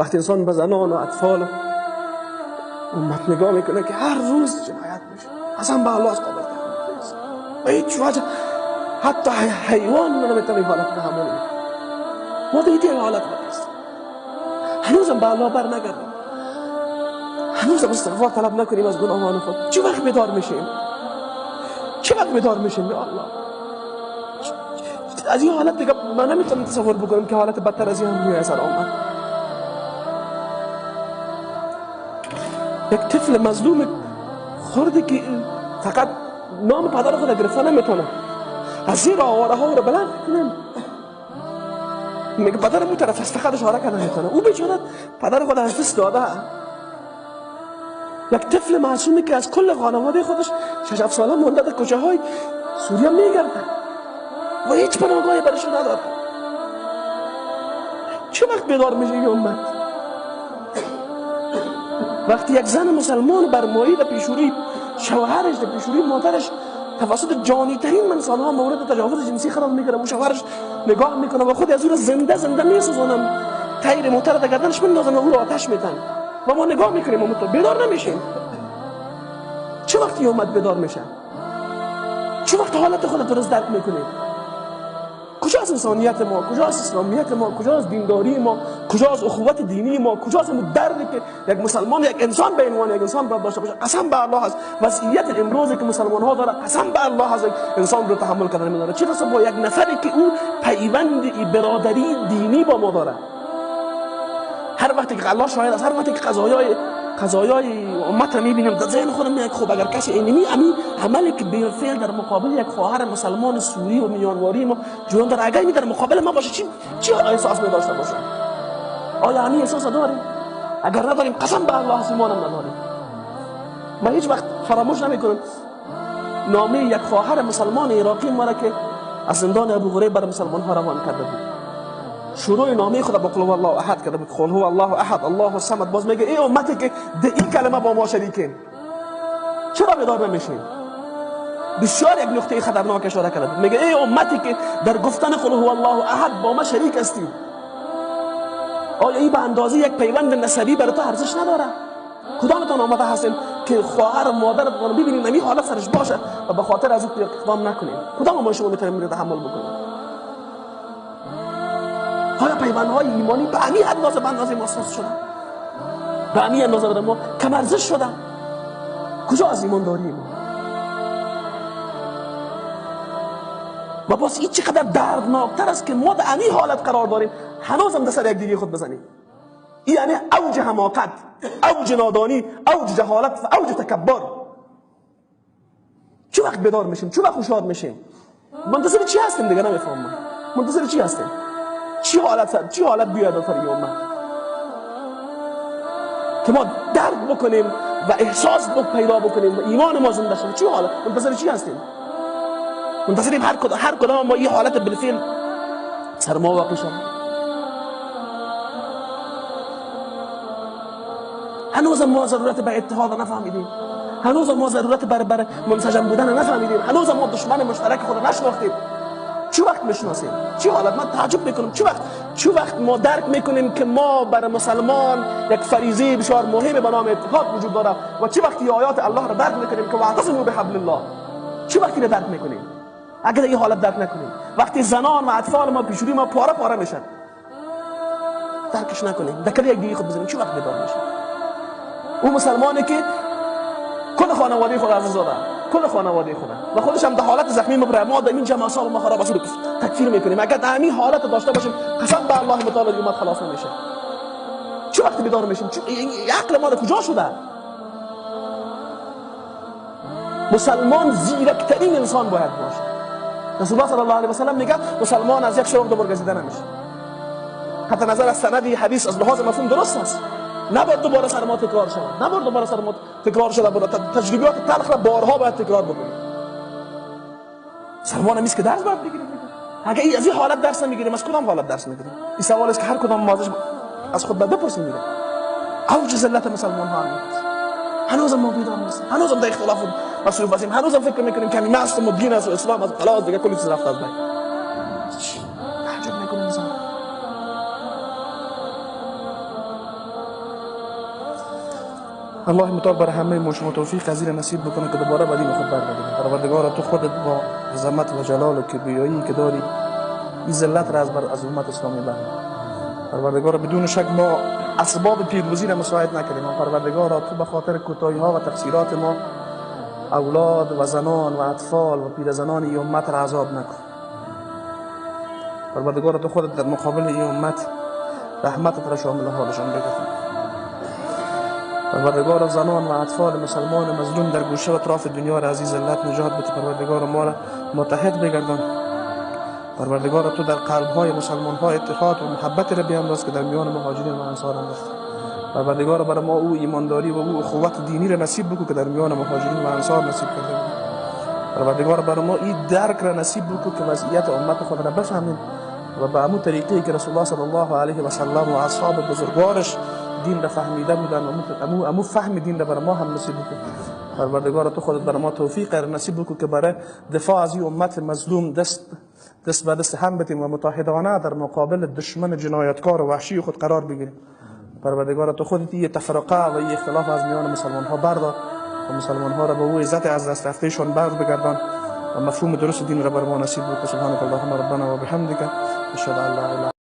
وقتی انسان به زنان و اطفال امت نگاه میکنه که هر روز جنایت میشه، اصلا به الله از قابل تحمل نیست. و هیچ وجه حتی حیوان نمیتونه این حالت تحمل کنه. ما در این حالت هستیم، هنوزم به الله بر نگردیم، هنوزم استغفار طلب نکنیم از گناهان خود. چه وقت بیدار میشیم؟ چه وقت بیدار میشیم یا الله؟ از این حالت دیگه من نمیتونم تصور بکنم که حالت بدتر از این هم بیاید سر آمد. یک طفل مظلوم خورده که فقط نام پدر خود گرفته نمیتونه، از زیر آواره ها رو بلند میکنن، میگه پدرم اون طرف است، فقط اشاره کرده نمیتونه. او بیچاره پدر خود از دست داده. یک طفل معصومی که از کل خانواده خودش 6 7 ساله مونده در کوچه های سوریه میگرده و هیچ پناهگاهی برش نداره. چه وقت بیدار میشه این امت؟ وقتی یک زن مسلمان بر مایه در پیشوری شوهرش، در پیشوری مادرش توسط جانی ترین انسان ها مورد تجاوز جنسی قرار میگیره و شوهرش نگاه میکنه و خود از او را زنده زنده میسوزانن، تیر موتر در گردنش میندازن و او را آتش میتن و ما نگاه میکنیم و بیدار نمیشیم. چه وقتی امت بیدار میشه؟ چه وقت حالت خود درست درک میکنیم؟ کجاست انسانیت ما؟ کجاست اسلامیت ما؟ کجاست دینداری ما؟ کجاست اخوت دینی ما؟ کجاست اون دردی که یک مسلمان، یک انسان به عنوان یک انسان باید داشته باشه؟ قسم به الله هست وضعیت امروزی که مسلمان ها داره، قسم به الله هست انسان رو تحمل کردن نمیداره. چه رسه با یک نفری که او پیوند برادری دینی با ما داره. هر وقتی که الله شاهد است، هر وقتی که قضایای امت رو میبینیم در ذهن خودم میاد خب اگر کسی اینمی عملی که بالفعل در مقابل یک خواهر مسلمان سوری و میانواری ما جریان داره، اگر این در مقابل ما باشه چی احساس می داشته باشه؟ آیا همین احساس داریم؟ اگر نداریم قسم به الله ایمانم نداریم. من هیچ وقت فراموش نمیکنم نامه یک خواهر مسلمان عراقی ما را که از زندان ابوغریب بر مسلمان ها روان کرده بود. شروع نامه خود با قل هو الله احد کرده بود، قل هو الله احد الله الصمد. باز میگه ای امتی که ده این کلمه با ما شریکین، چرا بیدار نمیشین؟ بسیار یک نقطه خطرناک اشاره کرده بود. میگه ای امتی که در گفتن قل هو الله احد با ما شریک هستید، آیا این به اندازه یک پیوند نسبی برای تو ارزش نداره؟ کدامتان آمده هستین که خواهر و مادرتون رو ببینین نمی حالت سرش باشه و به خاطر از او اقدام نکنین؟ کدام ما شما میتونیم تحمل بکنیم؟ آیا پیوندهای ایمانی به همین اندازه به اندازه ما سست شدن؟ به همین اندازه برای ما کم ارزش شدن؟ کجا از ایمان داریم؟ و باز این چقدر دردناکتر است که ما در همین حالت قرار داریم، هنوز هم در سر یکدیگه خود بزنیم. این یعنی اوج حماقت، اوج نادانی، اوج جهالت و اوج تکبر. چه وقت بیدار میشیم؟ چه وقت هوشیار میشیم؟ منتظر چی هستیم دیگه؟ نمیفهمم منتظر چی هستیم؟ چی حالت بیاد سر امت که ما درک بکنیم و احساس پیدا بکنیم و ایمان ما زنده شود؟ چی حالت؟ منتظر چی هستیم؟ منتظریم هر کدام ما این حالت بالفعل سر ما واقع شد. هنوز ما ضرورت به اتحاد نفهمیدیم، هنوز ما ضرورت بر منسجم بودن نفهمیدیم، هنوز ما دشمن مشترک خود نشناختیم. چه وقت میشناسیم؟ چه حالت؟ من تعجب میکنم چه وقت ما درک میکنیم که ما بر مسلمان یک فریضه بسیار مهم به نام اتحاد وجود داره و چه وقتی آیات الله را درک میکنیم که واعتصموا بحبل الله. چه وقتی را درک میکنیم؟ اگر این حالت درک نکنیم، وقتی زنان و اطفال ما پیشوری ما پاره پاره میشن، درکش نکنیم، در یک دیگه خود بزنیم، چه وقت بیدار میشیم؟ او مسلمانی که کل خانواده خود از داده، کل خانواده خود و خودش هم در حالت زخمی مبره، ما در این جمع اصحاب ما خراب است تکفیر میکنیم. اگر در همین حالت داشته باشیم قسم به الله متعال امت خلاص نمیشه. چه وقت بیدار میشیم؟ عقل ما در کجا شده؟ مسلمان زیرکترین انسان باید باشه. رسول الله صلی الله علیه و سلم میگه مسلمان از یک شوق دو بار گزیده نمیشه. حتی نظر از سند حدیث از لحاظ مفهوم درست است، نباید دوباره سر ما تکرار شود، نباید دوباره سر ما تکرار شده. تجربیات تلخ را بارها باید تکرار بکنیم. سلمان هم که درس باید بگیریم. اگه از این حالت درس نمیگیریم از کدام حالت درس میگیریم؟ این سوال است که هر کدام ما از خود باید بپرسیم. میگه اوج ذلت مسلمان ها است. هنوز ما بیدار نیستیم، هنوز در اختلاف مصروف هستیم، هنوز فکر میکنیم که ما هستیم و دین است و اسلام است، خلاص دیگه کلی چیز رفت از بین. تعجب میکنه انسان. الله متعال بر همه ما شما توفیق از نصیب بکنه که دوباره به دین خود برگردیم. پروردگارا تو خودت با عظمت و جلال و کبریایی که داری این ذلت را از امت اسلامی بردار. پروردگارا بدون شک ما اسباب پیروزی را مساعد نکردیم. پروردگارا تو به خاطر کوتاهی ها و تقصیرات ما اولاد و زنان و اطفال و پیرزنان این امت را عذاب نکن. پروردگارا تو خودت در مقابل این امت رحمتت را شامل حالشان بگردان. پروردگار زنان و اطفال مسلمان مظلوم در گوشه و اطراف دنیا را از این ذلت نجات بده. پروردگار ما را متحد بگردان. پروردگار تو در قلب های مسلمان ها اتحاد و محبت را بیانداز که در میان مهاجرین و انصار انداخت. پروردگار برای ما او ایمانداری و او اخوت دینی را نصیب بکن که در میان مهاجرین و انصار نصیب کرده بود. پروردگار برای ما این درک را نصیب بکن که وضعیت امت خود را بفهمیم و به همون طریقی که رسول الله صلی الله علیه و سلم و اصحاب بزرگوارش دین را فهمیده بودن و امو فهم دین را برای ما هم نصیب بکن. پروردگار تو خودت برای ما توفیق را نصیب بکن که برای دفاع از این امت مظلوم دست به دست هم بدیم و متحدانه در مقابل دشمن جنایتکار و وحشی خود قرار بگیریم. پروردگار تو خودت یه تفرقه و یه اختلاف از میان مسلمان ها بردار و مسلمان ها را به او عزت از دست رفتهشان بر بگردان و مفهوم درست دین را بر ما نصیب بکن. سبحانك اللهم ربنا و بحمدک اشهد ان لا اله